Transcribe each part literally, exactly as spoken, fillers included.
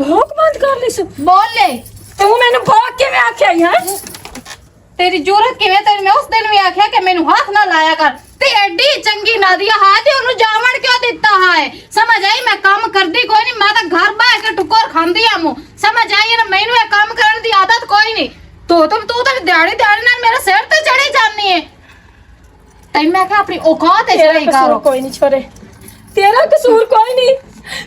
بھوک بند کر لی سو۔ بول لے۔ تو مینوں بھوک کیویں آکھیا ای، ہاں؟ تیری جرات کیویں؟ تیری میں اس دن بھی آکھیا کہ مینوں ہاتھ نہ لایا کر۔ تے ایڈی چنگی نادیا ہا تے اونوں جاون کیوں دتا ہا ہے؟ سمجھ آئی؟ میں کام کردی کوئی نہیں، میں تاں گھر بہ کے ٹکر کھاندی آ موں۔ سمجھ آئی نا؟ مینوں اے کام کرن دی عادت کوئی نہیں۔ تو تو تو تے دیہاڑی دیہاڑی نال میرے سر تے چڑھی جاندی ہے۔ تینوں میں کہا اپنی اوقات ہے، تیرا صحیح قصور کرو۔ کوئی نہیں چھوڑے، تیرا قصور کوئی نہیں،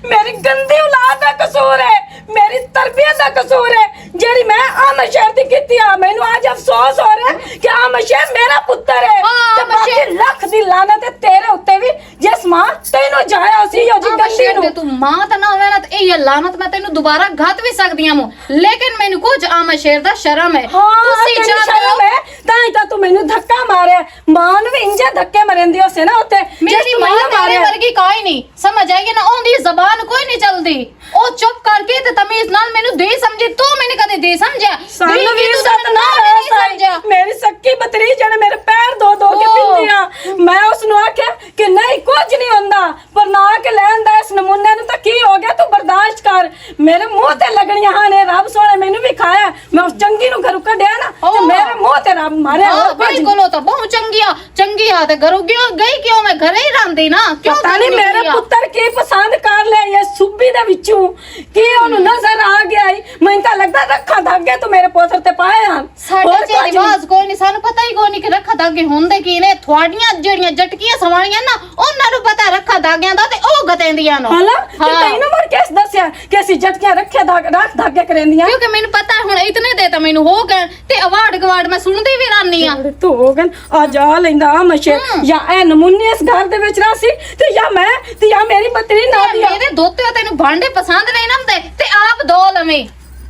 میری گندی اولاد دا قصور ہے، میری تربیت دا قصور ہے، جیڑی میں آمد شہر دی کیتی آ۔ مینوں اج افسوس ہو رہا ہے کہ آمد شہر میرا پتر ہے۔ ہاں، تے آمد باقی شہر۔ لکھ دی لعنت ہے تیرے اُتے وی، جس ماں تینوں جایا سی او جی آمد گندی شہر نوں۔ تے تو ماں تے نہ ہووے نا، تے اے لعنت میں تینوں دوبارہ گھت وی سکدی ہاں موں، لیکن مینوں کچھ آمد شہر دا شرم ہے۔ ہاں، تسی تینوں شرم ہے، تاں ہی تاں تو مینوں دھکا مارے۔ ماں نوں وی انجے دھکے مرندی ہوسے نا اوتھے، جس میری توں ماں مینوں تیرے مارے۔ ورگی کوئی نہیں، سمجھ آئی ہے نا؟ اوندی زبان کوئی نہیں چلدی۔ او چپ کر کے تے تمیز نال مینوں دی سمجھی، تو مینوں کدے دی سمجھیا؟ سانوں دی وی تو عزت مینوں نہ نہ رہے سمجھیا۔ میری سکی بتری جڑے میرے پیر دو دو کے او۔ پیندی آ، میں اس نوں آکھیا کہ نہیں، کچھ نہیں ہوندا، پر نہ کے لین دا اس نمونے نوں تاں کی ہو گیا، تو برداشت کر۔ میرے منہ تے لگنیاں ہاں نے، رب سونے مینوں وی کھایا۔ میں اس چنگی نوں گھروں کڈیا نا، تے اوہ۔ میرے منہ تے رب مارے، ہاں، اور کچھ نہیں۔ بالکل، او تاں بہت چنگی آ، چنگی آ تے گھروں کیوں گئی؟ کیوں میں گھرے ہی رہندی نا، کیوں پتہ نہیں گھروں میرے گئی آ؟ پتر کی پسند کر لیا یہ سوبی دے وچوں، کی اونوں نظر آ گیا ای۔ مینوں تاں لگدا رکھاں دھاگے تو میرے پتر تے پائے ہن۔ ساڈے اور چے کچھ نہیں۔ رواج کوئی نہیں، سانوں پتہ ہی کوئی نہیں کہ رکھاں دھاگے ہوندے کی نے۔ تھوڑیاں جڑیاں جٹکیاں سوالیاں نا، انہاں نوں پتہ رکھاں دھاگیاں دا تے او گتیندیاں نو۔ ہاں، تے ہاں۔ تینوں مر کس دسیا؟ کہ اسی جھٹکیاں رکھے دھاگ-، رکھ دھاگے کریندیاں۔ کیونکہ مینوں پتہ ہے ہن اتنے دے تاں مینوں ہو گئے تے اوارڈ گوارڈ میں سنندی وی رہنی آ۔ جوڑے تو ہو گئے، آ جا لیندا آ مشے۔ ہاں۔ یا اے نمونی اس گھر دے وچ رہسی تے یا میں تے یا میری بتری نہ تے دیا۔ میرے دوتے تینوں بھانڈے پسند نہیں نمدے تے آپ دو لویں۔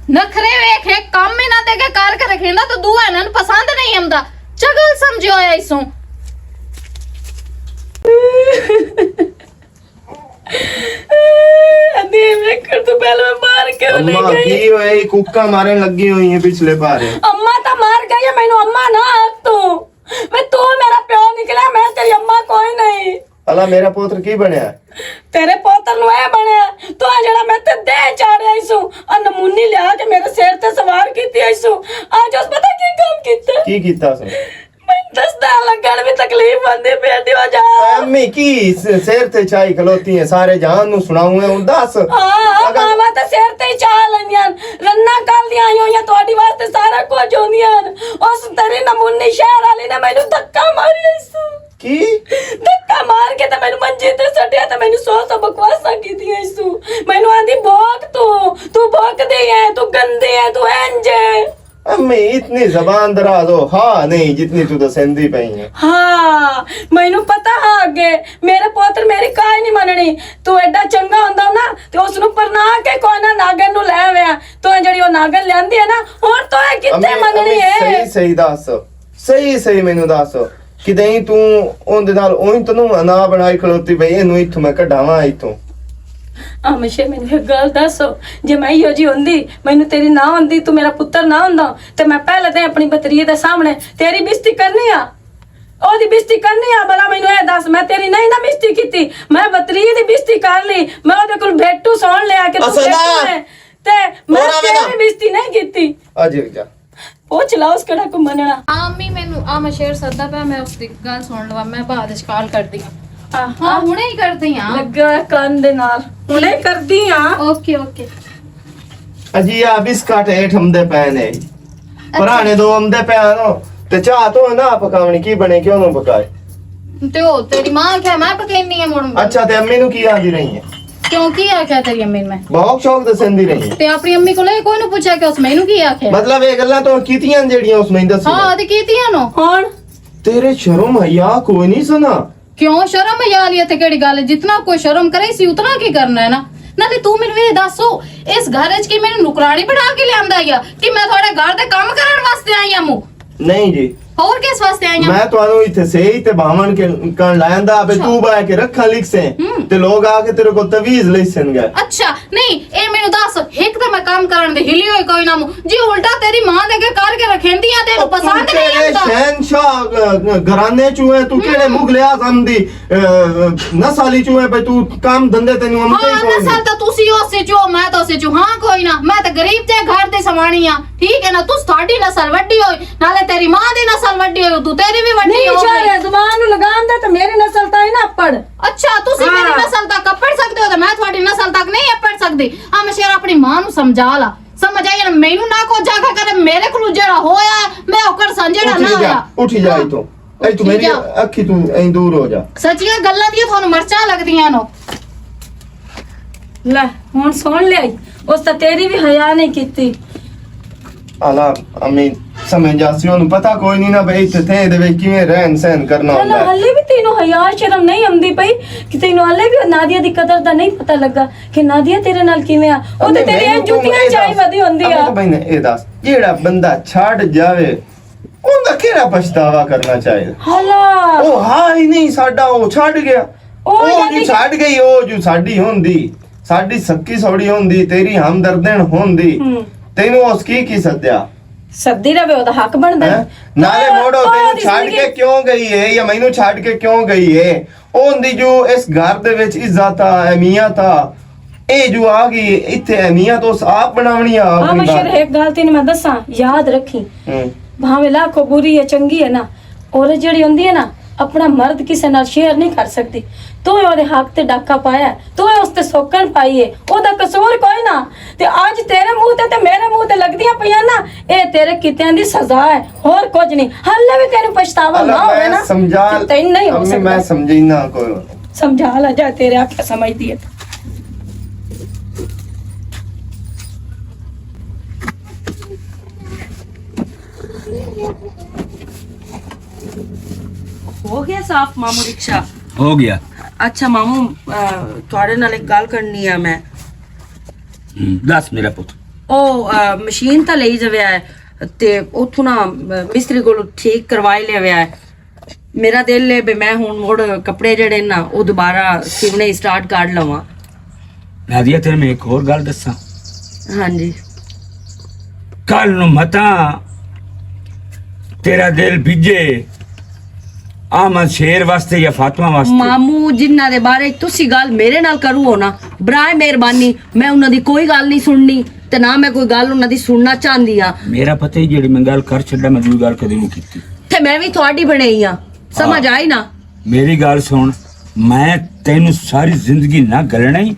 نخرے ویکھ، ایک کام میں نہ دے کے کر کے رکھیندا تو دو انہاں نوں پسند نہیں آمدا۔ چگل سمجھو اے ایسوں۔ ادھی ویکھن تو پہلے میں باہر کیوں نہیں اماں، گئی؟ کی ہویا؟ یہ کوکاں مارن لگی ہوئی ہیں پچھلے پارے۔ اماں تاں مار گئی ہے، مینوں اماں نہ آکھ تو۔ میں، تو میرا پیو نکلا، میں تیری اماں کوئی نہیں۔ الا میرا پوتر کی بنیا؟ تیرے پوتر نوں اے بنیا، تو آ جڑا میں تے دے چاڑیا ایسوں، اور نمونی لیا کے میرے سر تے سوار کیتی ایسوں۔ آج اس پتہ کی کام کیتا؟ کی کیتا اس نے؟ میں دسدا لگن وی تکلیف ہوندی پئی، دیو جا۔ اے امی، کی س-، سر تے چائی کھلوتی ہے، سارے جہان نوں سناؤں ہے، ہن دس۔ ہاں، اگر ماما تے سر تے ہی چاہ لیندیاں ہن۔ رنا کل دیاں آئیاں ہوئیاں، تہاڈی واسطے سارا کچھ ہوندیاں ہن۔ اس تیری نمونی شہر والی نے مینوں دھکا ماریا اس۔ کی؟ دھکا مار کے تے مینوں منجی تے سٹیا تے مینوں سو سو بکواساں کیتیاں اس۔ مینوں آندی، "بھوک تو، تو بھوک دے ہے، تو گندے ہے، تو انج ہے۔" امی، اتنی زبان دراز ہو، ہاں نہیں، جتنی تو دسندی پئی ہے۔ ہاں، مینوں پتہ ہا اگے، میرے پوتر میری کائی نہیں مننی۔ تو ایڈا چنگا ہوندا نا، تے اس نوں پرنا کے کوئی نہ ناگن نوں لے آویا۔ تو اے جڑی او ناگن لیاندی ہے نا، ہن تو اے کتے امی، مننی امی، ہے؟ صحیح، صحیح دس۔ صحیح، صحیح مینوں دس۔ کدیں تو اوندے نال اونج تو نہ بنائی کھلوتی بھئی، اینوں اتھوں میں کڈاواں اتھوں۔ ہمیشہ مینوں ایک گل دسو، جے میں ایہو جی ہوندی، مینوں تیری نہ ہوندی، تو میرا پتر نہ ہوندا، تے میں پہلے تے اپنی بتری دے سامنے تیری بےزتی کرنی آ۔ او دی بےزتی کرنی آ، بھلا مینوں اے دس، میں تیری نہیں نہ بےزتی کیتی، میں بتری دی بےزتی کر لی، میں او دے کول بھیٹو سن لیا کہ تو اساں نہ بھیٹو ہے، تے میں تیری بےزتی نہیں کیتی۔ اج جا۔ پوچھ لا اس کڑا کو مننا۔ امی مینوں آ مشیر سدا پیا، میں اس دی گل سن لواں، میں بعد وچ کال کردی ہاں۔ ہاں، ہنے ہی کردی ہاں۔ لگا کان دے نال۔ ہنے کردی ہاں۔ اوکے، اوکے۔ اجی آ بسکٹ ایٹ ہمدے پے نے۔ پرانے دو ہمدے پے نو۔ تے چاہ تو نہ پکاونی، کی بنے، کیوں نہ پکائے؟ تے او تیری ماں کیا میں پکینی ہے مڑ؟ اچھا، تے امی نو کی آندی رہی ہے؟ کیوں، کی آکھیا تیری امی نے؟ بہت شوق دے سندی رہی ہے۔ تے اپنی امی کو لے کوئی نو پوچھا کہ اس مینوں کی آکھیا؟ مطلب، یہ گلاں تو کیتیاں جیڑیاں اس میں دسیاں۔ ہاں، تے کیتیاں نو۔ ہن تیرے شرم حیا کوئی نہیں سنا؟ کیوں شرم حیا والی اتھے کیڑی گل ہے؟ جتنا کوئی شرم کرے سی، اتنا کی کرنا ہے نا۔ نہ تے تو مینوں یہ دسو، اس گھر وچ کی مینوں نوکرانی بنا کے لیاندا یا کہ میں تھوڑے گھر دے کم کرن واسطے آئی ہاں مو؟ نہیں جی۔ اور کس واسطے آئی ہاں؟ میں تانوں اتھے صحیح تے بھاون کے کن لیندا، ابے اچھا۔ تو بہ کے رکھاں لکھ سے، ہوں۔ تے لوگ آ کے تیرے کو تویز لے سن گئے۔ اچھا، نہیں، اے مینوں دس، ایک تے میں کم کرن دی ہلی ہوئی کوئی نہ مو-، جی الٹا تیری ماں دے کے کر کے رکھیندی آ، تینوں پسند نہیں آندا۔ شہنشاہ، اہ، گھرانے چوں ہے، تو کیڑے مغل اعظم دی، اہ، نسل چوں ہے، بھئی تو کام دھندے تینوں آندے ہی ہاں، کوئی نسل نہیں۔ تاں تسی ہو سچو، میں تاں سچو ہاں کوئی نہ، میں تاں غریب تے گھر دی سوانی آ، ٹھیک ہے نا، تس تہاڈی نسل وڈی ہوئی، نالے تیری ماں دی نسل وڈی ہوئی، تو تیری بھی وڈی نہیں ہو گئی۔ چاہے زبان نوں لگام دے تے میری نسل تاں ہی نہ پڑ۔ اچھا، تسی میری ہاں۔ نسل تک اپڑ سکدے ہو تے میں تہاڈی نسل تک نہیں اپڑ سکدی۔ آ مشیر اپنی ماں نوں سمجھا لا۔ سمجھ آئی نا؟ مینوں نہ کچھ آکھا کرے، میرے کولوں جیڑا ہویا ہے، میں او کرساں، جیڑا نہ اٹھی جا، ہویا۔ اٹھی جا اتھوں۔ اے تو اٹھی میری جا۔ اکھی تو ایں دور ہو جا۔ سچیاں گلاں دیاں تھانوں مرچاں لگدیاں نو۔ لے، ہن سن لیا ای۔ اس تا تیری بھی حیا نہیں کیتی۔ الا امی سمجھ جاسی، اونوں پتہ کوئی نہیں نا بھئی تے تے دے وچ کیویں رہن سہن کرنا ہوندا ہے۔ ہلے بھی تینوں حیا شرم نہیں آندی پئی کہ تینوں ہلے بھی نادیہ دی قدر دا نہیں پتہ لگا کہ نادیہ تیرے نال کیویں آ؟ او تے تیرے جوتیاں چائی ودی ہوندی آ۔ تو بھائی نے اے دس، جیڑا بندہ چھڈ جاوے، اوندا کیڑا پچھتاوا کرنا چاہیے؟ ہلا۔ او ہا ہی نہیں ساڈا، او چھڈ گیا۔ او او یعنی جو چھڈ گئی، او جو ساڈی ہوندی، ساڈی سکی سوڑی ہوندی، تیری ہمدردن ہوندی، ہم۔ تینوں اس کی کی سدیا؟ سدی رہے، او دا حق بندا ہے۔ ہیں؟ نالے او، موڑو، او تینوں دی چھڈ زندگی کے کیوں گئی ہے یا مینوں چھڈ کے کیوں گئی ہے؟ او ہوندی جو اس گھر دے وچ عزت آ، اہمیت آ، اے جو آ گئی، اتھے اہمیت اس آپ بناونی آ ہاں، اپنی مشر، بات۔ ایک گل تینوں میں دساں، یاد رکھی۔ ہوں۔ بھاویں لاکھوں بری ہے، چنگی ہے نا، عورت جڑی ہوندی ہے نا، اپنا مرد کسے نال شیئر نہیں کر سکدی۔ تو اے اودے حق تے ڈاکا پایا ہے، تو اے اس تے سوکن پائی ہے، او دا قصور کوئی نہ۔ تے اج تیرے منہ تے تے میرے منہ تے لگدیاں پیاں نا، اے تیرے کیتیاں دی سزا ہے، ہور کچھ نہیں۔ ہلے بھی تینوں پچھتاوا نہ ہوئے نا، سمجھا، تے تینوں نہیں ہو امی، میں سکدا۔ سمجھی نہ کوئی۔ سمجھا لا جا، تیرے آکھیا سمجھدی ہے۔ ہو گیا صاف مامو رکشا؟ ہو گیا۔ اچھا مامو، آ، تہاڈے نال ایک گل کرنی آ میں۔ ہم، دس میرا پت۔ او، آ، مشین تاں لئی جاویا ہے تے اتھوں نا، آ، مستری کولوں ٹھیک کروائی لیا ہے۔ میرا دل ہے بے میں ہن مڑ کپڑے جڑے نا او دوبارہ سیونے سٹارٹ کر لواں۔ نادیہ، تیرے میں ایک ہور گل دساں۔ ہاں جی۔ کل نو متاں تیرا دل بھیجے احمد شیر واسطے یا فاطمہ واسطے۔ مامو، جنہ دے بارے تسی گل میرے نال کرو ہو نا، برائے مہربانی میں انہاں دی کوئی گل نہیں سننی تے نہ میں کوئی گل انہاں دی سننا چاہندی ہاں۔ میرا پتہ ہی جڑی میں گل کر چھڈا، میں دوئی گل کدی نہیں کیتی۔ تے میں وی تہاڈی بنائی آں، سمجھ آئی نا؟ میری گل سن، میں تینوں ساری زندگی نہ گلنا ہی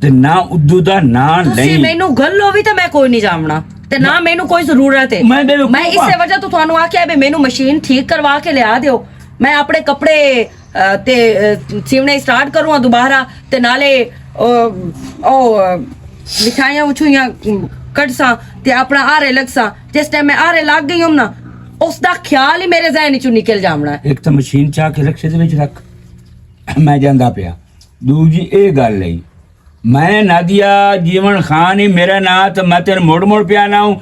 تے نہ ادو دا ناں تسی لئی۔ مینوں گلو وی تے میں کوئی نہیں جاونا تے نہ مینوں کوئی ضرورت ہے۔ میں بے وقوف میں ہاں۔ اسے وجہ تو تانوں آکھیا ہے بھی مینوں مشین ٹھیک کروا کے لیا دیو، میں اپنے کپڑے، آ، تے، آ، سیونے سٹارٹ کروں ہاں دوبارہ تے نالے، آ، او، آ، مٹھائیاں اچھویاں کڈساں تے اپنا آرے لگساں۔ جس ٹائم میں آرے لگ گئی ہوں نا، اس دا خیال ہی میرے ذہن چوں نکل جاونا ہے۔ ایک تو مشین چا کے رکشے دے وچ رکھ، میں جاندا پیا۔ دوجی اے گل ہے، میں نادیہ جیون خان ہی میرا نام تے میں تیرے مڑ مڑ پیا نہ ہوں۔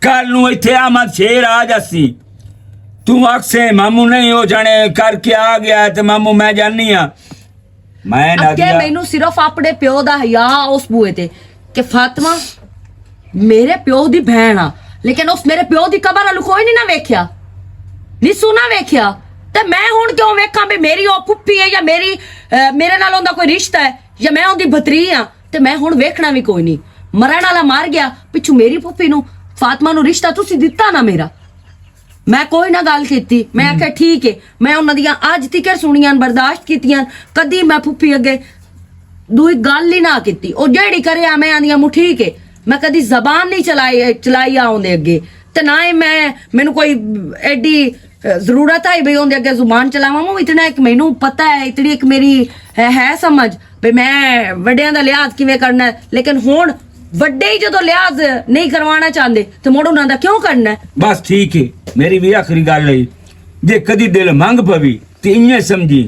کل نوں ایتھے احمد شیر آ جاسی، توں آکھسیں ماموں نہیں، او جانے کر کے آ گیا ہے تے ماموں میں جاننی ہاں۔ میں نہ اگے دیا۔ مینوں صرف اپنے پیو دا حیا اس بوئے تے کہ فاطمہ میرے پیو دی بہن آ، لیکن اس میرے پیو دی قبر والوں کوئی نہیں نہ ویکھیا، نہیں سنا ویکھیا۔ تے میں ہن کیوں ویکھاں بھی میری او پھپھی ہے یا میری، اے، میرے نال اوندا کوئی رشتہ ہے یا میں اوندی بھتری ہاں؟ تے میں ہن ویکھنا بھی کوئی نہیں۔ مرن والا مر گیا، پچھوں میری پھپھی نو، فاطمہ نو رشتہ تسی دتا نہ میرا۔ میں کوئی نہ گل کیتی، میں آکھیا ٹھیک ہے، میں انہاں دیاں اج تیکر سنیاں برداشت کیتیاں، کدی میں پھپھی اگے دوئی گل ہی نہ کیتی۔ او جیڑی کرے آ میں آندیاں مو ٹھیک ہے، میں کدی زبان نہیں چلائی، چلائی آ اوندے اگے۔ تے نہ ہی میں، مینوں کوئی ایڈی، اے، ضرورت آئی بھئی اوندے اگے زبان چلاواں، وہ اتنا ایک مینوں پتہ ہے، اتنی ایک میری ہے، ہے سمجھ بھئی میں وڈیاں دا لحاظ کیویں کرنا ہے۔ لیکن ہن وڈے ہی جدوں لحاظ نہیں کروانا چاہندے تے مڑ انہاں دا کیوں کرنا ہے؟ بس ٹھیک ہے، میری بھی آخری گل ہے، جے کدی دل منگ پوی تے ایویں سمجھی،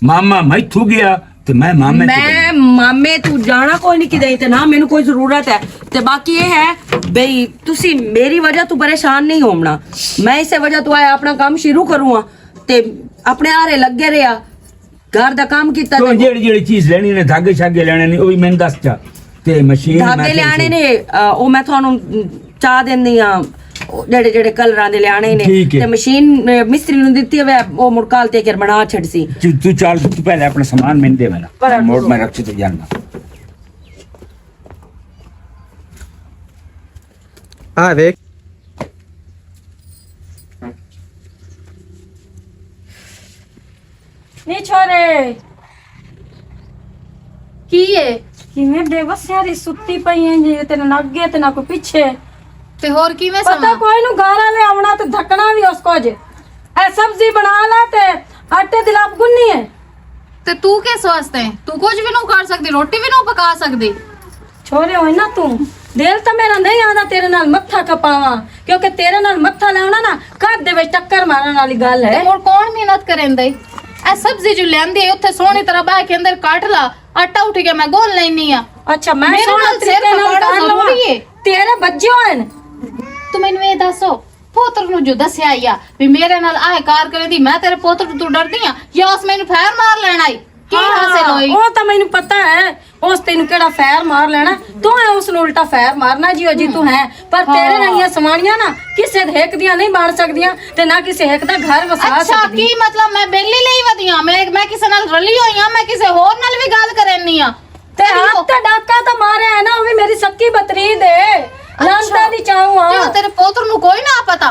ماما میتھوں گیا تے میں مامے تو میں گئی۔ مامے تو جانا کوئی نہیں کدے تے نہ مینوں کوئی ضرورت ہے۔ تے باقی یہ ہے بھئی تسی میری وجہ تو پریشان نہیں ہونا، میں اسے وجہ تو آیا اپنا کام شروع کروں ہاں تے اپنے آرے لگے رہیا، گھر دا کام کیتا تو تے جیڑی جیڑی چیز لینی نے، دھاگے شاگے لینے نے، او وی مینوں دس چا۔ تے مشین میں دھاگے تھوڑی لیانے سی نے، آ، او میں تھانوں چا دیندی آں، او جڑے جڑے کلراں دے لیانے نے۔ ٹھیک ہے۔ تے مشین، آ، مستری نوں دتی ہوئے، او مڑ کل تے کر بنا چھڈسی۔ تو، تو چل، تو پہلے اپنا سامان میں دے میرا۔ پر موڑ میں رکھ چتے جاننا۔ آ دیکھ۔ نی چھوڑے۔ کی ہے؟ کیویں بے وسیاں دی ستی پئی ہے جی، تے نہ اگے تے نہ کوئی پیچھے۔ تے ہور کیویں پتہ سواں؟ کوئی نوں گاراں لے آونا تے دھکنا وی اس کچھ۔ اے سبزی بنا لا تے آٹے دی لپ گنی ہے۔ تے تو کس واسطے؟ تو کچھ بھی نہ کر سکدی، روٹی بھی نہ پکا سکدی۔ چھوڑے ہوئے نا تو، دل تاں میرا نہیں آندا تیرے نال متھا کھپاواں، کیونکہ تیرے نال متھا لاونا نا، گھر دے وچ ٹکر مارن والی گل ہے۔ تے ہن کون محنت کریندا ای؟ اے سبزی جو لیندی اے، اوتھے سوہنی طرح بہہ کے اندر کٹ لا، آٹا اٹھ گیا، میں گول لینی آ۔ اچھا، میں میرے سوہنے نال سر طریقے نال کپاڑا کر لواں۔ ضروری ہے۔ تیرے بچے ہوئے نے۔ تو مینوں اے دسو، پوتر نوں جو دسیا یا بھی میرے نال آہ کار کریندی، میں تیرے پوتر تو ڈردی ہاں یا اس مینوں پھیر مار لینا ای؟ کی ہاں، حاصل ہوئی؟ او تاں مینوں پتہ ہے، اس تینوں کیڑا فیر مار لینا؟ تو ہے اس نوں الٹا فیر مارنا جی، او جی تو ہے۔ پر تیرے ہاں۔ نال ایہہ سمانیاں نا، کسے دے ہک دیاں نہیں بن سکدیاں تے نہ کسے ہک دا گھر وسا اچھا، سکدی۔ کی مطلب میں بیلی لئی ودیاں؟ میں، میں کسے نال رلی ہوئی ہاں؟ میں کسے ہور نال بھی گل کرنی ہاں؟ تے ہاتھ تے ڈاکا تاں ماریا ہے نا، او وی میری سکی بتری دے۔ اچھا۔ لانتا دی چاہوں ہاں۔ تے او تیرے پوتر نوں کوئی نہ پتا؟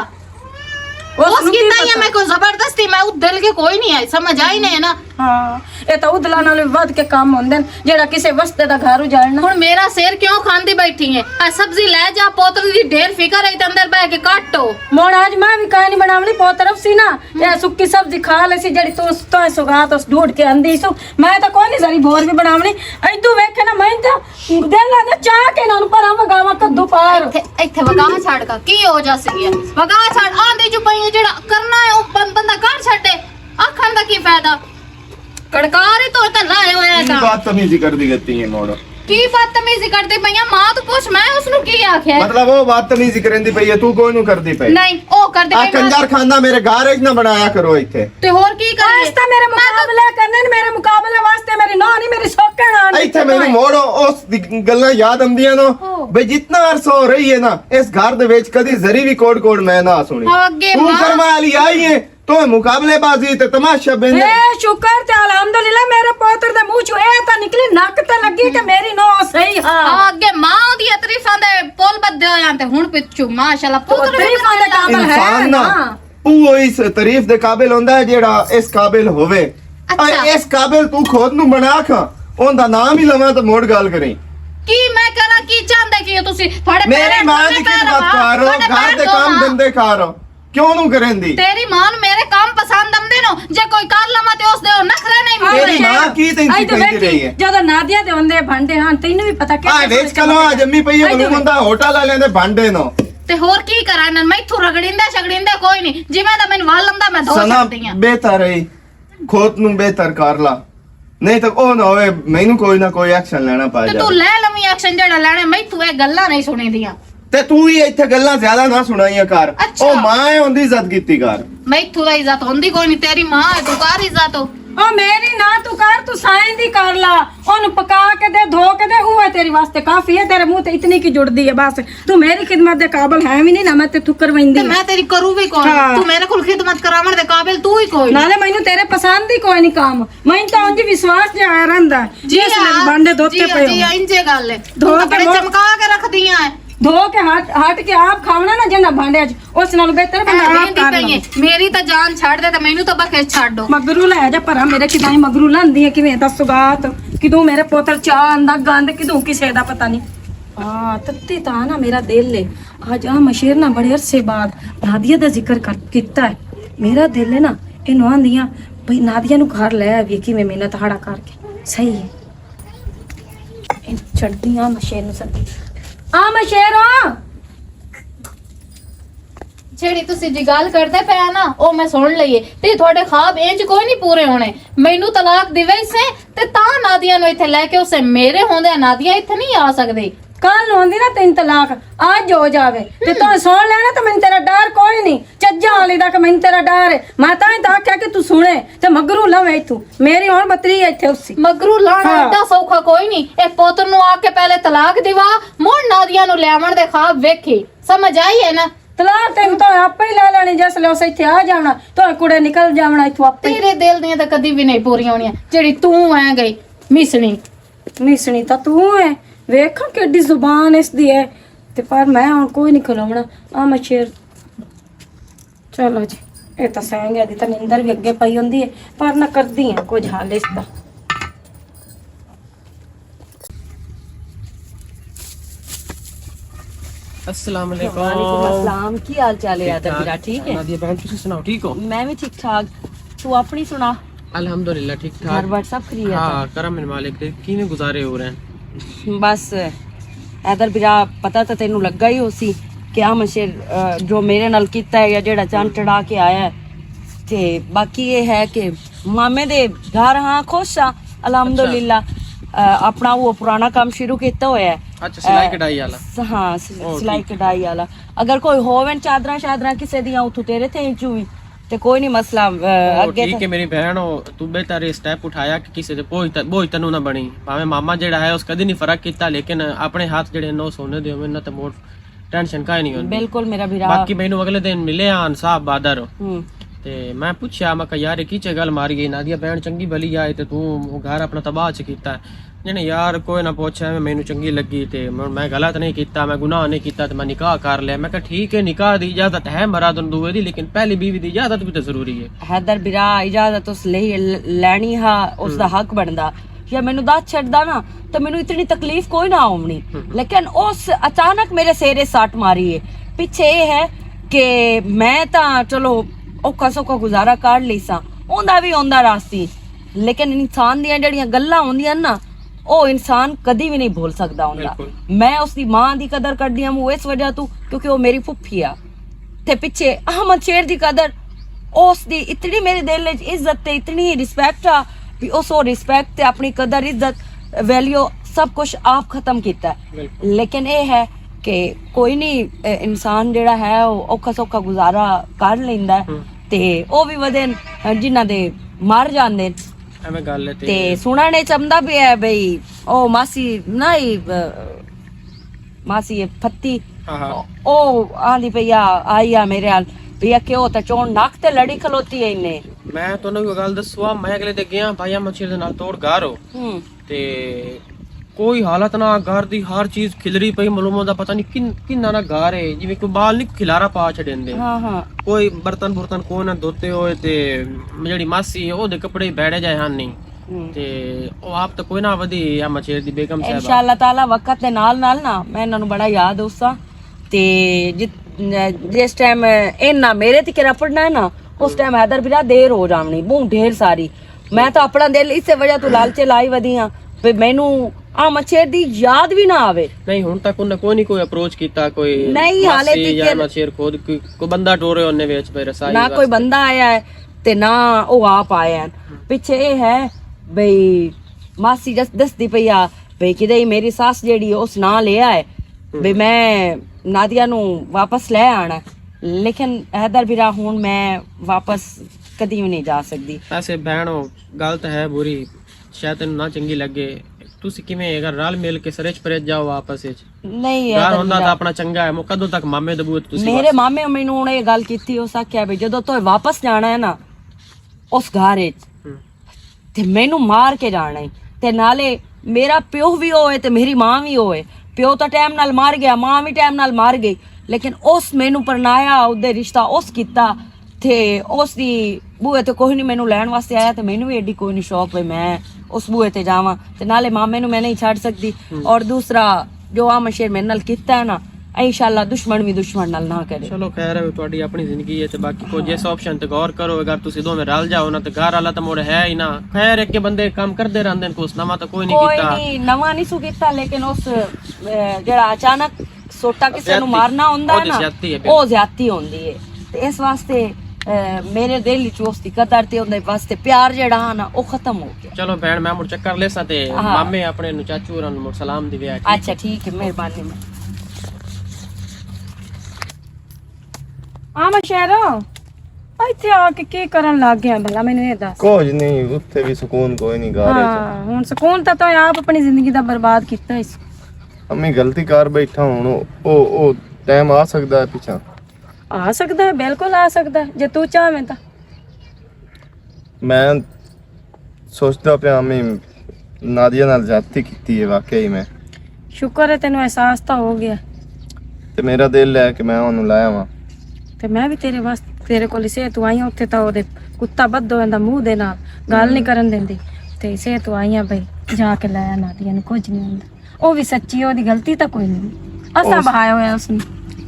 اس اس نوں کی کیتا ہی پتا؟ میں کوئی زبردستی، میں او دل کے کوئی نہیں آئی، سمجھ آئی نہیں نا۔ ہاں، اے تاں ادلا نال وی ودھ کے کم ہوندے نے، جیڑا کسے وسطے دا گھر اجاڑنا۔ ہن میرا سر کیوں کھاندی بیٹھی ہے؟ اے سبزی لے جا، پوتر دی ڈھیر فکر ہے تے اندر بہ کے کٹ ہو۔ مڑ اج میں وی کہانی بناونی، پوتر سی نا، تے سکی سبزی کھا لے سی، جیڑی تو اس تو سوگات اس ڈھونڈ کے آندی سو۔ میں تاں کوئی نہیں ساری بور وی بناونی۔ ایدو ویکھے نا، میں تاں دل آندا چاہ کے انہاں نوں پراں وگاواں کدو پار۔ ایتھے، ایتھے وگاواں چھڈ کا کی ہو جا سی ہے؟ وگاواں چھڈ، آندی جو پئی ہے، جیڑا کرنا ہے، او بن-، بندہ کر چھڈے۔ آکھن دا کی فائدہ؟ کڑکار ہی تو تے لائے ہوئے کی تاں۔ بدتمیزی کردی گتی ہے موڑ؟ کی بدتمیزی کردی پئی ہے؟ ماں تو پوچھ، میں اس نوں کی آکھیا ہے؟ مطلب، او بدتمیزی کریندی پئی ہے، تو کوئی نوں کردی پئی؟ نہیں، او کردی آ پئی، ماں کنجر خانہ میرے گھر وچ نہ بنایا کرو ایتھے۔ تے ہور کی کریے؟ اس تے میرے مقابلے کرنے نے، میرے مقابلے واسطے میری ناں نہیں، میری سوکن آن ایتھے میری ناں۔ موڑ اس دی گلاں یاد آندیاں نو۔ ہو۔ بھئی جتنا عرصہ ہو رہی ہے نا، اس گھر دے وچ کدی ذری بھی کوڑ کوڑ میں نہ سنی۔ ہاں، اگے تو ماں۔ کرما والی آئی ہے، تو مقابلے بازی تے تماشا بن۔ اے شکر تے الحمدللہ میرے پوتر دے منہ چوں اے تاں نکلی نک تے لگی کہ میری نو صحیح ہاں۔ ہاں، اگے ماں دی تعریفاں دے پل بدے ہوئے تے ہن پچھو ماشاءاللہ پوتر دی تعریفاں دے قابل ہے انسان نا۔ نا۔ او اس تعریف دے قابل ہوندا ہے جیڑا اس قابل ہووے۔ اچھا۔ اے اس قابل تو خود نو بنا کھا، اون دا نام ہی لواں تے موڑ گل کریں۔ کی میں کراں، کی چاہندے کی ہو تسی؟ تھوڑے میری پیرے ماں دی خدمت کر رہو، گھر دے کام دھندے کر رہو، کیوں نو کریں دی؟ تیری ماں نو میرے کام پسند آندے نو، جے کوئی کر لواں تے اس دے او نخرے نہیں مارے۔ تیری ماں کی تینوں سکھائی رہی ہے؟ جدوں نادیا دے ہوندے بھانڈے ہاں، تینوں بھی پتا کیا آ ویچ کلو آ جمی پئی ہے، بنوں بندہ ہوٹل والے دے بھانڈے نو۔ تے ہور کی کراں انہاں، میں اتھوں رگڑیندا شگڑیندا کوئی نہیں، جویں دا مینوں ول لمدا میں دھو سنا چھڈدی ہاں۔ بہتر ہے، خود نوں بہتر کر لا، نہیں تے او نہ ہوئے مینوں کوئی نہ کوئی ایکشن لینا پے تے جائے۔ تو لے لویں ایکشن جڑا لینا، میں اتھوں اے گلاں نہیں سنیندیاں۔ تے تو ہی ایتھے گلاں زیادہ نہ سنائیاں کر۔ اچھا۔ او ماں ہے، اوندی عزت کیتی کر۔ میں اتھوں دا عزت ہوندی کوئی نہیں، تیری ماں ہے، تو کر عزت ہو۔ او میری نہ تو کر، تو سائیں دی کر لا۔ اونوں پکا کے دے، دھو کے دے، اوہ تیرے واسطے کافی ہے۔ تیرے منہ تے اتنی کی جڑدی ہے بس۔ تو میری خدمت دے قابل ہے وی نہیں، نہ میں تے ٹھکر ویندی۔ تے میں تیری کروں وی کون؟ ہاں۔ تو میرے کول خدمت کراون دے قابل تو ہی کوئی۔ نالے مینوں تیرے پسند ہی کوئی نہیں کام۔ مینوں تاں انج وشواس جے آیا رہندا۔ جی اس لیے ہاں، بانڈے دھوتے جی ہاں، پئے جی ہو۔ ہاں، انجے گل ہے۔ دھو تو کے بڑے لوگ چمکا کے رکھ دیاں ہے۔ دھو کے ہٹ، ہٹ کے آپ کھاونا نا جنہ بانڈے اچ، اس نال بہتر بندہ اے آپ ویندی کر پئی لے۔ ہے۔ میری تاں جان چھڈ دے تے مینوں تاں بخش چھڈ دو۔ مگرو لے جا پرا میرے کدائی مگرو لاندی ہے، کیویں دا سگات، کدوں میرے پوتر چا آندا گند، کدوں کسے دا پتہ نہیں۔ ہاں، تتی تاں نا میرا دل ہے۔ اج آ مشیر نا بڑے عرصے بعد نادیہ دا ذکر کر، کیتا ہے۔ میرا دل ہے نا، اے نواں دیاں بھئی نادیہ نو گھر لے آوی، کیویں محنت ہاڑا کر کے۔ صحیح ہے۔ اے چڑھدی آ مشیر نو سدی۔ آ مشیر آ۔ جیڑی تسی جی گل کردے پے آ نا، او میں سن لئی ہے۔ تے تہاڈے خواب انج کوئی نہیں پورے ہونے۔ مینوں طلاق دیوے سے تے تاں نادیہ نو ایتھے لے کے اسے، میرے ہوندے نادیہ ایتھے نہیں آ سکدی۔ کل ہوندی نا تین طلاق، اج ہو جاوے۔ تے تو سن لینا تے مینوں تیرا ڈر کوئی نہیں۔ چجاں والی دا کہ مینوں تیرا ڈر ہے۔ میں تاں ہی تاں آکھیا کہ تو سنے تے مگروں لویں تو۔ میری ہن بتری ہے ایتھے اسی۔ مگروں لانا ہاں۔ ایڈا سوکھا کوئی نہیں۔ اے پوتر نو آ کے پہلے طلاق دیوا، مڑ نادیہ نو لے آون دے خواب ویکھی۔ سمجھ آئی ہے نا؟ طلاق تینوں تو آپ ہی لے لینی، جس لے اس ایتھے آ جاونا، تو کڑے نکل جاونا ایتھوں آپ ہی۔ تیرے دل دیاں تے کدی بھی نہیں پوریاں ہونیاں، جیڑی تو ہے گئی مس نہیں۔ میسنی تاں تو ہے۔ ویکھاں کیڈی زبان اس دی ہے۔ تے پر میں ہن کوئی نہیں کھلونا۔ آ میں شیر۔ چلو جی، اے تاں سینگ ہے، دی تاں نیندر بھی اگے پئی ہوندی ہے، پر نہ کردی ہے کچھ حال اس دا۔ السلام علیکم۔ وعلیکم السلام، کی حال چال ہے؟ ٹھیک آدر ٹھاک۔ ٹھیک ہے؟ نادیہ بہن، تسی سناؤ، ٹھیک ہو؟ میں بھی ٹھیک ٹھاک۔ تو اپنی سنا؟ الحمدللہ، ٹھیک ٹھاک۔ گھر بار سب خیریت؟ ہاں، کرم من مالک دے۔ کیویں گزارے ہو رہے ہیں؟ بس، حیدر برا، پتہ تاں تینوں لگا ہی ہو سی کہ آ مشیر، آ، جو میرے نال کیتا ہے یا جیڑا چاند چڑھا کے آیا ہے۔ تے باقی یہ ہے کہ مامے دے گھر ہاں خوش ہاں، الحمدللہ۔ آ، اپنا وہ پرانا کام شروع کیتا ہویا ہے۔ اچھا، سلائی آ، کڑھائی والا؟ س-، ہاں، س-، او، سلائی ٹھیک۔ کڑھائی والا۔ اگر کوئی ہوون چادراں شادراں کسے دیاں اتھوں تیرے تھے چوی، تے کوئی نہیں مسئلہ، آ، او، اگے ٹھیک تے ہے میری بہن، او، تو بہتر یہ سٹیپ اٹھایا کہ کسے دے بوجھ تے، بوجھ تینوں نہ بنی۔ بھاویں ماما جیڑا ہے اس کدی نہیں فرق کیتا، لیکن اپنے ہاتھ جڑے نو سونے دے ہوئے نہ تے موڑ ٹینشن کائے نہیں ہوندی۔ بالکل میرا بھرا۔ باقی مینوں اگلے دن ملے آن صاحب بادر۔ ہوں۔ تے میں پوچھیا، میں کہا، "یار، یہ کی چے گل ماری گئی؟ نادیہ بہن چنگی بھلی آئے تے تو گھر اپنا تباہ چ کیتا ہے۔" جنے یار کوئی نہ پوچھا، میں، مینوں چنگی لگی تے میں، میں غلط نہیں کیتا، میں گناہ نہیں کیتا تے میں نکاح کر لیا۔ میں کہا، "ٹھیک ہے، نکاح دی اجازت ہے مراد ان دوے دی، لیکن پہلی بیوی دی اجازت بھی تے ضروری ہے۔" حیدر برا، اجازت اس لئی ل-، لینی ہا، اس دا حق بندا۔ یا مینوں دس چھڈدا نا، تے مینوں اتنی تکلیف کوئی نہ آونی۔ لیکن اس اچانک میرے سیرے سٹ ماری ہے۔ پیچھے یہ ہے کہ میں تاں چلو اوکھا سوکھا گزارا کر لئی ساں، اوندا بھی اوندا راہ سی۔ لیکن انسان دیاں جڑیاں گلاں ہوندیاں نا، او انسان کدی بھی نہیں بھول سکدا ہوندا۔ میں اس دی ماں دی قدر کردی ہاں، وہ اس وجہ تو کیونکہ وہ میری پھپھی آ۔ تے پچھے احمد شیر دی قدر، اس دی اتنی میرے دل وچ عزت تے اتنی رسپیکٹ آ، بھی اس او رسپیکٹ تے اپنی قدر، عزت، ویلیو سب کچھ آپ ختم کیتا ہے۔ لیکن اے ہے کہ کوئی نہیں، اے انسان جڑا ہے، او اوکھا سوکھا گزارا کر لیندا ہے۔ تے او بھی ودے ن، جنہاں دے مر جاندے ن۔ ایویں گل ہے تے تے سنن وچ آمدا پیا ہے بھئی، او ماسی نہ ہی، ماسی یہ پھتی۔ او آندی پئی آ، آئی آ میرے حال، پیا کہ او تے چون نک تے لڑی کھلوتی ہے انہیں۔ میں تانوں ایک گل دسوا، میں اگلے دے گیا بھائی احمد شیر دے نال توڑ گھر ہو۔ تے کوئی حالت نہ، گھر دی ہر چیز کھلری پئی، معلوم ہوندا پتہ نہیں کن، کن نہ گھر ہے، جویں کوئی بال نہیں کھلارا پا چھڈیندے۔ کوئی برتن برتن کوئی نہ دھوتے ہوئے تے جڑی ماسی ہے، او دے کپڑے بیڑے جائے ہن نہیں۔ تے او آپ تے کوئی نہ ودی احمد شیر دی بیگم صاحبہ۔ انشاءاللہ تعالیٰ وقت دے نال نال نا میں انہاں نوں بڑا یاد اوساں۔ تے جت-، جس ٹائم انہاں میرے تے کرا پڑنا ہے نا، اس ٹائم حیدر بھرا دیر ہو جاونی، بہت ڈھیر ساری۔ میں تو اپنا دل اسے وجہ تو لالچے لائی ودی ہاں، پہ مینوں احمد شیر دی یاد بھی نہ آوے۔ نہیں، ہن تک انہاں کوئی نہیں کوئی اپروچ کیتا، کوئی نہیں، حالے ماسی تے یا پھر احمد شیر خود کوئی، کوئی بندہ ٹورے ہونے وچ پہ رسائی نہ کوئی واسطے۔ بندہ آیا ہے، تے نہ او آپ آیا ہے۔ پیچھے اے ہے بھئی ماسی جس دسدی پئی آ بھئی کدے میری ساس جیڑی ہے، اس ناں لیا ہے بھئی میں نادیہ نو واپس لے آنا ہے۔ لیکن حیدر بھرا ہن میں واپس کدی بھی نہیں جا سکدی۔ ویسے بہن، او گل تے ہے بری، شاید تینوں نہ چنگی لگے۔ تسی کیویں اگر رل مل کے سرچ پرچ جاؤ آپس وچ۔ نہیں، گھر حیدر ہوندا بھرا۔ تاں اپنا چنگا ہے، مو کدوں تک مامے دے بوہے تے تسی میں بس۔ مامے مینوں ہن اے گل کیتی، اس آکھیا بھئی جدوں تو واپس جانا ہے نا اس گھر وچ، تے مینوں مار کے جانا ہے۔ تے نالے میرا پیو وی ہوئے تے میری ماں وی ہوئے۔ پیو تاں ٹائم نال مار گیا، ماں وی ٹائم نال مار گئی، لیکن اس مینوں پرنایا، اودے رشتہ اس کیتا، تے اس دی بوئے تے کوئی نہیں مینوں لین واسطے آیا، تے مینوں وی ایڈی کوئی نہیں شوق وے میں اس بوئے تے جاواں، تے نالے مامے نوں میں نہیں چھڈ سکدی۔ اور دوسرا جو آ مشیر میرے نال کیتا ہے نا، انشاءاللہ دشمن وی دشمن نال نہ کرے۔ چلو خیر ہے، تہاڈی اپنی زندگی ہے، تے باقی کوئی جس آپشن تے غور کرو، اگر تسی دوویں رل جاؤ نا، تے گھر والا تے مڑ ہے ہی نا۔ خیر، اگے بندے کم کردے رہندے نے، کوئی نواں تے کوئی نہیں کوئی کیتا۔ نہیں، نواں نہیں سو کیتا، لیکن اس، اے، جڑا اچانک سوٹا کسے نو زیادتی۔ مارنا ہوندا ہے نا، زیادتی ہے، او زیادتی ہوندی ہے۔ تے اس واسطے میرے دل وچ اس دی قدر تے اوندے واسطے پیار جیڑا ہا نا، او ختم ہو گیا۔ چلو بہن، میں مڑ چکر لیساں تے ہاں۔ مامے اپنے نوں، چاچو ہوراں نوں مڑ سلام دیوے آ، ٹھیک؟ اچھا، ٹھیک ہے، مہربانی۔ میں آ میں شہروں، ایتھے آ کے کی کرن لگ گیا بھلا، مینوں یہ دس۔ کچھ نہیں، اتھے بھی سکون کوئی نہیں، گھر وچ۔ ہاں، ہن سکون تاں تو آپ اپنی زندگی دا برباد کیتا اس۔ امی غلطی کر بیٹھا ہن، او، او ٹائم آ سکدا ہے پیچھے۔ آ سکدا ہے، بالکل آ سکدا ہے، جے تو چاہویں تاں۔ میں سوچدا پیا میں نادیہ نال زیادتی کیتی ہے واقعی میں۔ شکر ہے تینوں احساس تاں ہو گیا۔ تے میرا دل ہے کہ میں اونوں لایا واں۔ تے میں بھی تیرے واسطے، تیرے کول اسے تو آئی ہاں، اتھے تاں او دے کتا بدھ ہویا دا منہ دے نال گل نہیں کرن دیندی۔ تے اسے تو آئی ہاں بھائی، جا کے لایا نادیہ نوں، کچھ نہیں ہوندا۔ او وی سچی، او دی غلطی تاں کوئی نہیں۔ اساں بہایا ہویا اس نوں۔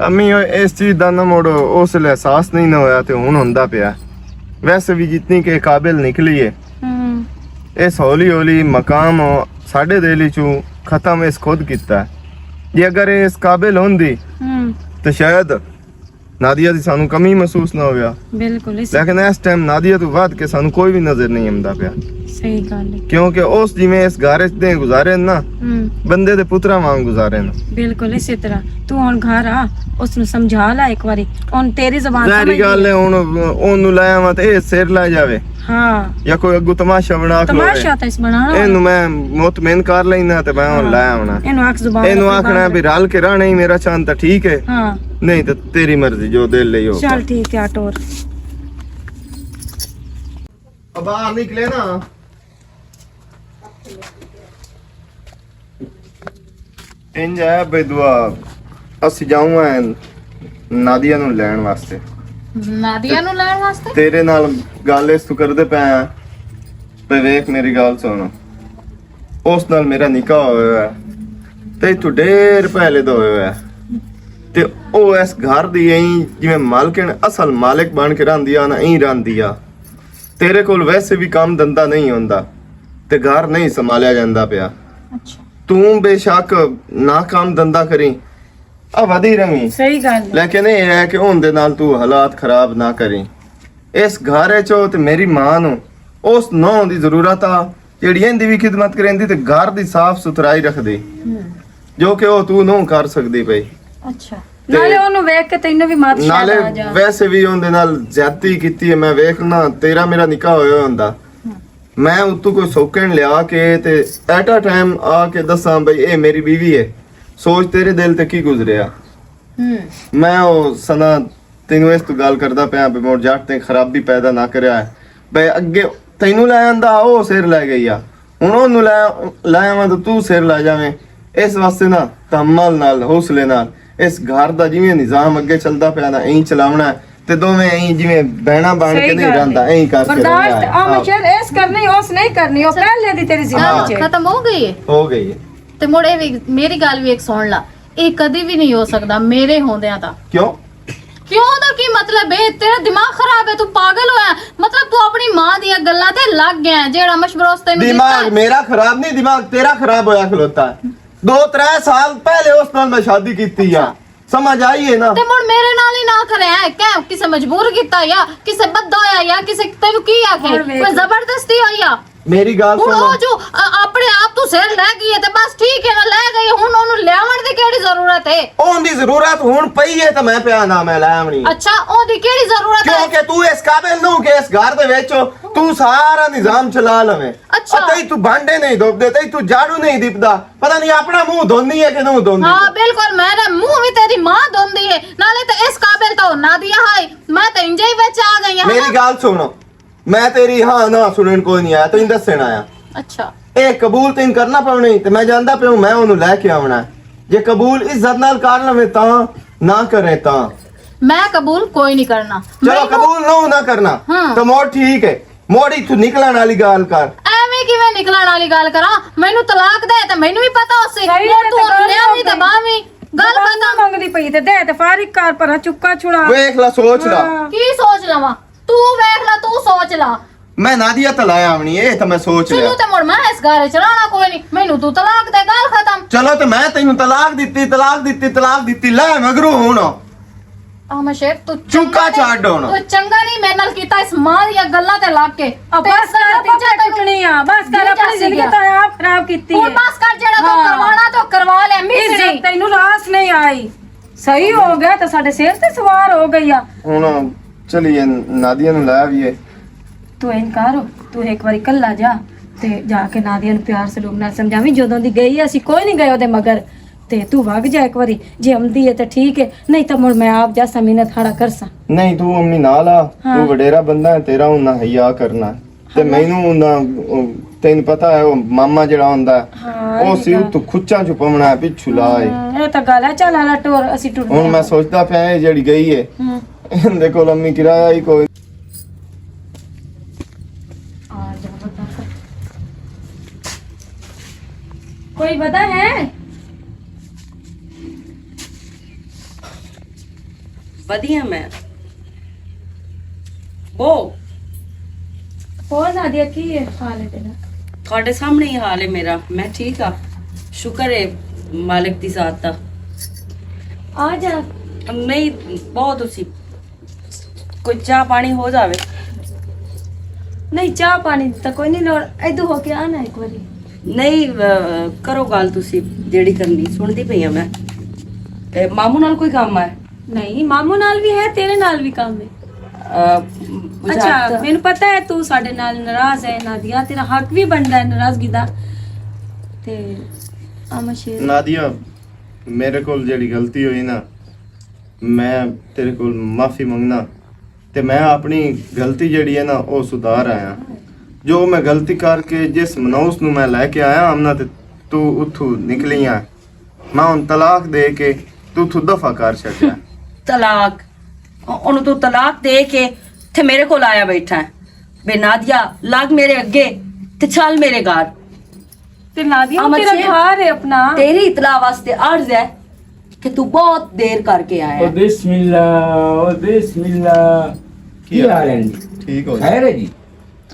امی، او اس چیز دا نہ موڑو، اس لے احساس نہیں نہ ہویا تے ہن ہوندا پیا۔ ویسے بھی جتنی کہ قابل نکلی ہے، اس ہولی ہولی مقام ساڈے دل چوں ختم اس خود کیتا ہے۔ جے اگر اس قابل ہوندی تے شاید نادیہ دی سانو کمی محسوس نہ ہویا۔ بالکل، اس لیکن اس ٹائم نادیہ تو ود کے سانو کوئی بھی نظر نہیں آمدا پیا۔ صحیح گل ہے۔ کیونکہ اس جویں اس گھر وچ دے گزارے نا، بندے دے پتراں وانگ گزارے نا۔ بالکل اسی طرح۔ تو ہن گھر آ، اس نو سمجھا لا ایک واری۔ ہن تیری زبان ظاہری سمجھ گل نہیں۔ ہے، ہن اونوں لایا وا تے اے سر لا جاوے۔ ہاں۔ یا کوئی اگوں تماشا بنا کھلوے۔ تماشا تے اس بنانا۔ اینوں میں مطمئن کر لینا تے میں ہن لایا ہونا۔ اینوں آکھ زبان اینوں آکھنا بھی رل کے رہنا ہی میرا چاند تے ٹھیک ہے۔ ہاں۔ نہیں تے تیری مرضی، جو دل لئی ہو۔ چل ٹھیک ہے، ٹور۔ اب باہر نکلے نا۔ انج ہے بھئی دعا، اسی جاؤں ہیں نادیہ نوں لین واسطے۔ نادیہ نوں لین واسطے؟ تیرے نال گل اس تو کردے پے ہیں۔ تے ویکھ میری گل سن۔ اس نال میرا نکاح ہویا ہے۔ تے تو ڈیر پہلے دا ہویا ہے۔ تے او اس گھر دی ایں جویں مالکن اصل مالک بن کے رہندی آ نا، ایں رہندی آ۔ تیرے کول ویسے بھی کام دھندا نہیں ہوندا تے گھر نہیں سنبھالیا جاندا پیا۔ اچھا۔ توں بے شک نہ کام دھندا کریں، آ ودی رہیں۔ صحیح گل ہے۔ لیکن اے ہے کہ ہن دے نال تو حالات خراب نہ کریں۔ اس گھر وچ ہو تے میری ماں نو اس نو دی ضرورت آ، جیڑی ایندی بھی خدمت کریندی تے گھر دی صاف ستھرائی رکھدی، جو کہ او تو نو کر سکدی پئی۔ اچھا۔ تے نالے اونوں ویکھ کے تینوں بھی مت شاید نالے آ جا۔ ویسے بھی اوندے نال زیادتی کیتی ہے، میں ویکھنا تیرا میرا نکاح ہویا ہوندا۔ میں اتوں کوئی سوکن لیا کے تے ایٹ اے ٹائم آ کے دساں بھئی اے میری بیوی ہے، سوچ تیرے دل تے کی گزریا۔ میں او سنا تینوں اس تو گل کردا پیا، بے مور جٹ تے خرابی پیدا نہ کریا ہے۔ بے اگے تینوں لے آندا، او سر لے گئی آ۔ ہن اونوں لے، لے آواں تو تو سر لے جاویں۔ اس واسطے نہ تحمل نال، حوصلے نال اس گھر دا جویں نظام اگے چلدا پیا نا، ایں چلاونا ہے۔ تے دوویں ایں جویں بہنا بن کے نہیں رہندا، ایں کر کے رہنا ہے۔ برداشت، آ مشر اس کرنی، اس نہیں کرنی، او پہلے دی تیری زندگی چ ختم ہو گئی ہے۔ ہو گئی ہے۔ تے مڑ اے وی میری گل وی ایک سن لا، اے کدی وی نہیں ہو سکدا میرے ہوندیاں تاں۔ کیوں؟ کیوں دا کی مطلب ہے؟ تیرا دماغ خراب ہے، تو پاگل ہویا ہے؟ مطلب تو اپنی ماں دیاں گلاں تے لگ گیا ہے، جیڑا مشورہ اس تینوں دتا دماغ ہے۔ میرا خراب نہیں، دماغ تیرا خراب ہویا کھلوتا ہے۔ دو ترے سال پہلے اس نال میں شادی کیتی ہے۔ اچھا۔ سمجھ آئی ہے نا؟ تے مڑ میرے نال ہی نہ کرے ہے، کیا کسے مجبور کیتا یا کسے بدھا ہویا یا کسے تینوں کی آکھے؟ کوئی زبردستی ہوئی یا؟ میری گل ہن سنو۔ او جو، آ، اپنے آپ تو سر لے گئی ہے تے بس ٹھیک ہے نا، لے گئی، ہن اونوں لیاون دی کیڑی ضرورت ہے؟ اون دی ضرورت ہن پئی ہے تے میں پیا نا، میں لے آونی ہے۔ اچھا، اون دی کیڑی ضرورت ہے؟ کیونکہ تو اس قابل نو کہ اس گھر دے وچ تو سارا نظام چلا لویں۔ اچھا۔ تئی تو بانڈے نہیں دبدے، تئی تو جاڑو نہیں دبدا۔ پتہ نہیں اپنا منہ دھوندی ہے کہ نہیں دھوندی؟ ہاں، بالکل، میرا منہ بھی تیری ماں دھوندی ہے۔ نالے تے اس قابل تو نہ دیا ہے، میں تے انجے ہی وچ آ گئی ہاں۔ میری گل سنو، میں تیری ہاں نہ سنن کوئی نہیں آیا، تینوں دسن آیا۔ اچھا۔ اے قبول تین کرنا پونے، تے میں جاندا پیوں میں اونوں لے کے آونا ہے۔ جے قبول عزت نال کر لوے تاں، نہ کرے تاں۔ میں قبول کوئی نہیں کرنا۔ چلو، قبول نہ، نہ کرنا۔ ہاں۔ تو مور ٹھیک ہے، موڑی تو نکلن والی گل کر۔ ایویں کیویں نکلن والی گل کراں؟ مینوں طلاق دے تے مینوں بھی پتہ ہوسی۔ صحیح ہے، مور تو تے گل لیا ہی نہیں تے باویں۔ گل ختم۔ منگدی پئی تے دے تے فارغ کر، پر چکا چھڑا۔ ویکھ لا، سوچ لا۔ ہاں۔ کی سوچ لواں؟ تو ویکھ لا، تو سوچ لا۔ میں نادیہ تے لایا آونی، اے تے میں سوچ لیا۔ چلو تے مڑ میں اس گھر وچ رہنا کوئی نہیں، مینوں تو طلاق دے، گل ختم۔ چلو تے میں تینوں طلاق دتی، طلاق دتی، طلاق دتی، لے مگروں ہن۔ آ مشیر، تو چنگا چکا نہیں، چھڈ ہن۔ تو چنگا نہیں میرے نال کیتا اس ماں دیاں گلاں تے لگ کے۔ آ، تے بس اس دا کر، نتیجہ پاپے تینوں کٹنی آ، بس کر، دجا اپنی سی زندگی گیا۔ تو آپ خراب کیتی ہن ہے۔ بس کر، جیڑا تو ہاں۔ کروانا تو کروا لے، امی اس سنی۔ تینوں راس نہیں آئی۔ صحیح ہو گیا، تو ساڈے سر تے سوار ہو گئی آ۔ ہن چلیے، نادیہ نوں لے آئیے۔ تو این کر، تو ایک واری کلا جا، تے جا کے نادیہ نوں پیار سلوک نال سمجھاویں، جدوں دی گئی اسی کوئی نہیں گئے اودے مگر۔ تے تو وگ جا ایک واری، جے امدی ہے تے ٹھیک ہے، نہیں تے مڑ میں آپ جا سمینہ تھاڑا کرساں۔ نہیں، تو امی نال آ، ہاں۔ تو وڈیرا بندہ ہے، تیرا ہن نہ حیا کرنا۔ تے ہاں۔ مینوں نہ، او، تینوں پتہ ہے، او ماما جڑا ہوندا ہے، ہاں، او اے سی گل۔ اتوں کھچاں چوں پونا ہے، پچھوں لا ہے۔ ہاں، اے تاں گل ہے، چل ہلا ٹور، اسی ٹر ہن میں سوچدا پیا، اے جڑی گئی ہے، ہوں۔ ایندے کول امی کرایہ ہی کوئی۔ آ جا، بتا۔ کوئی پتہ ہے؟ ودیاں میں۔ بو۔ اور نادیہ، کی حال ہے تیرا؟ تھوڑے سامنے ہی حال ہے میرا۔ میں ٹھیک ہاں۔ شکر ہے مالک دی ذات دا۔ آ جا۔ نہیں، بہت اسی۔ کوئی چاہ پانی ہو جاوے۔ نہیں، چاہ پانی دی تاں کوئی نہیں لوڑ۔ ادھر ہو کے آنا ایک واری۔ نہیں، آ، کرو گل تسی جیڑی کرنی، سنتی پئی ہاں میں۔ اے، ماموں نال کوئی کم ہے؟ نہیں، ماموں نال بھی ہے، تیرے نال بھی کم ہے۔ آ، اچھا، بجھاتا۔ مینوں پتہ ہے تو ساڈے نال ناراض ہے، نادیہ، تیرا حق بھی بندا ہے ناراضگی دا۔ تے، آ مشیر۔ نادیہ، میرے کول جیڑی غلطی ہوئی نا، میں تیرے کول معافی منگنا۔ تے میں اپنی غلطی جیڑی ہے نا، او سدھار آیا۔ جو میں غلطی کر کے جس منوس نو میں لے کے آیا آمنا، تے تو اتھوں نکلی آ۔ میں ہن طلاق دے کے تو اتھوں دفع کر چھڈیا۔ طلاق؟ اونوں تو طلاق دے کے تے میرے کول آیا بیٹھا ہے۔ بے نادیا، لگ میرے اگے تے چل میرے گھر۔ تے نادیا، او احمد تیرا شیر، گھر ہے اپنا۔ تیری اطلاع واسطے عرض ہے کہ تو بہت دیر کر کے آیا او ہے۔ بسم اللہ، او بسم اللہ۔ کی حال ہے جی؟ ٹھیک ہو جی؟ خیر ہے جی؟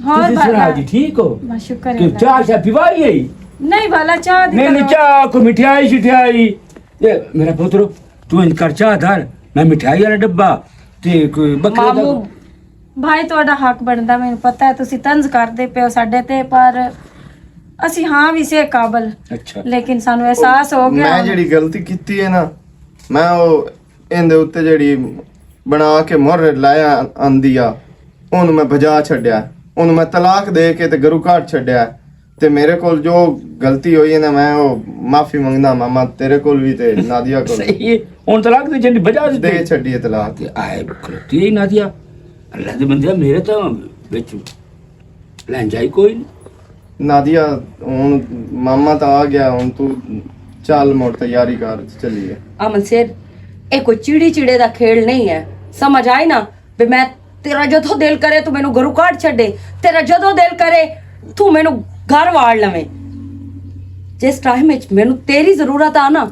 ہور تسی سنا بھلا؟ جی، ٹھیک ہو؟ بس شکر کہ ہے۔ چاہ شاہ پیوائی ہے؟ نہیں بھلا، چاہ دی نہیں، نہیں، کرو۔ چاہ کو مٹھائی شٹھائی۔ اے میرا پتر، تو ان کر چاہ دھر، میں مٹھائی والا ڈبہ تے کوئی بکرے دا ماموں، بھائی، تہاڈا حق بندا، مینوں پتہ ہے تسی طنز کردے پئے ہو ساڈے تے، پر اسی ہاں وی سے قابل۔ اچھا۔ لیکن سانوں احساس ہو گیا میں ہن۔ جڑی غلطی کیتی ہے نا، میں او ایندے اُتے جڑی بنا کے مہر لایا آندی آ، اونوں میں بجا چھڈیا، اونوں میں طلاق دے کے تے گھروں کڈ چھڈیا۔ تے میرے کول جو غلطی ہوئی ہے نا، میں او معافی منگدا ماما، تیرے کول وی تے نادیہ کول۔ صحیح ہے۔ ہن طلاق دی جنڈی بجا دے دتی۔ چھڈی ہے طلاق۔ تے آئے کھلوتی ہے نادیہ۔ اللہ دے بندے، میرے تاں وچ لہنجائی کوئی نہیں۔ نادیہ، ہن ماما تاں آ گیا، ہن تو چل مڑ تیاری کر، چلیے۔ امن سر، اے کوئی چڑی چڑے دا کھیل نہیں ہے، سمجھ آئے نا؟ وے میں، تیرا جدوں دل کرے تو مینوں گھروں کڈ چھڈے، تیرا جدوں دل کرے تو مینوں گھر واڑ لویں۔ جس ٹائم وچ مینوں تیری ضرورت آ نا،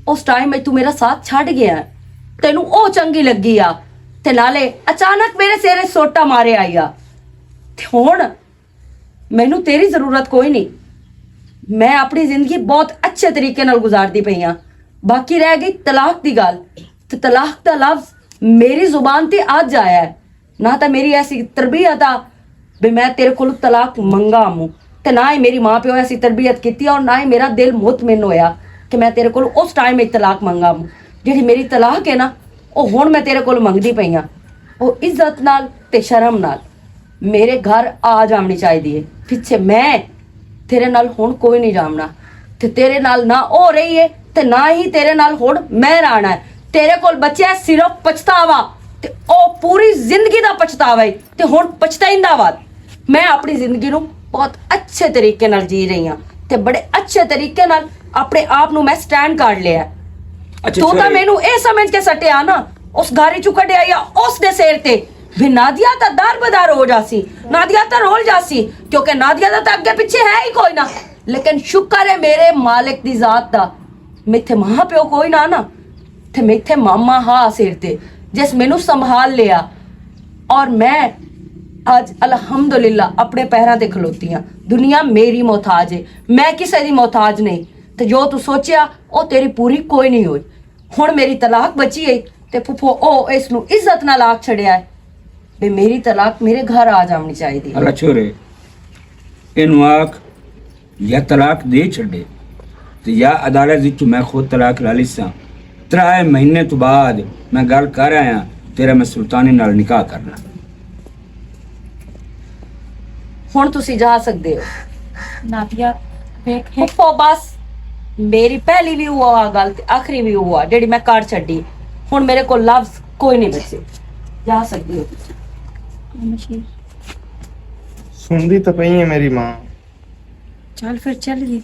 اس ٹائم وچ تو میرا ساتھ چھڈ گیا ہے۔ تینوں او چنگی لگی آ، تے نالے اچانک میرے سر سوٹا مارے آئی آ۔ تے ہن مینوں تیری ضرورت کوئی نہیں۔ میں اپنی زندگی بہت اچھے طریقے نال گزاردی پئی ہاں۔ باقی رہ گئی طلاق دی گل۔ تے طلاق دا لفظ میری زبان تے اج آیا ہے۔ نہ تاں میری ایسی تربیت آ بھی میں تیرے کول طلاق منگا آموں، تے نہ ہی میری ماں پیو ایسی تربیت کیتی اور نہ ہی میرا دل مطمئن ہویا کہ میں تیرے کول اس ٹائم وچ طلاق منگا آموں۔ جڑی میری طلاق ہے نا، او ہن میں تیرے کول منگدی پئی ہاں، او عزت نال تے شرم نال۔ میرے گھر آ جاونی چاہیدی ہے۔ پچھے میں تیرے نال ہن کوئی نہیں جامنا، تے تیرے نال نہ او رہی ہے تے نہ ہی تیرے نال ہن میں رہنا ہے۔ تیرے کول بچیا ہے صرف پچھتاوا، تے او پوری زندگی دا پچھتاوا ہے۔ تے ہن پچھتائیندا وا۔ میں اپنی زندگی نوں بہت اچھے طریقے نال جی رہی ہاں، تے بڑے اچھے طریقے نال اپنے آپ نوں میں سٹینڈ کر لیا ہے۔ اچھا، تو اچھا، تاں اے مینوں اے سمجھ کے سٹیا نا، اس گھر چوں کڈیا یا اس دے سر تے، بھی نادیہ تاں در بدر ہو جاسی، نادیہ تاں رول جاسی، کیونکہ نادیہ دا تاں اگے پیچھے ہے ہی کوئی نہ۔ لیکن شکر ہے میرے مالک دی ذات دا، میتھے ماں پیو کوئی نہ نا، تے میتھے ماما ہا سر تے، جس مینوں سنبھال لیا۔ اور میں اج الحمدللہ اپنے پیراں تے کھلوتی ہاں۔ دنیا میری محتاج ہے، میں کسے دی محتاج نہیں۔ تے جو تو سوچیا، او تیری پوری کوئی نہیں ہوئی۔ ہن میری طلاق بچی ہے، تے پھپھو او اس نو عزت نال آکھ چھڑیا ہے، بھی میری طلاق میرے گھر آ جاونی چاہیے۔ اللہ چھوڑے، اینو آکھ یا طلاق دے چھڈے، تے یا عدالت وچ میں خود طلاق لا لیساں۔ ترائے مہینے تو بعد میں گل کر آیا، تیرا میں سلطانی نال نکاح کرنا۔ ہن تسی جا سکدے ہو۔ نادیہ، ویکھ، پھپھو بس، میری پہلی بھی ہوا گل تے آخری بھی ہوا جڑی میں کر چھڈی۔ ہن میرے کول لفظ کوئی نہیں بچے۔ جا سکدے ہو تسی۔ سندی تو پئی ہے میری ماں۔ چل پھر چل گئی۔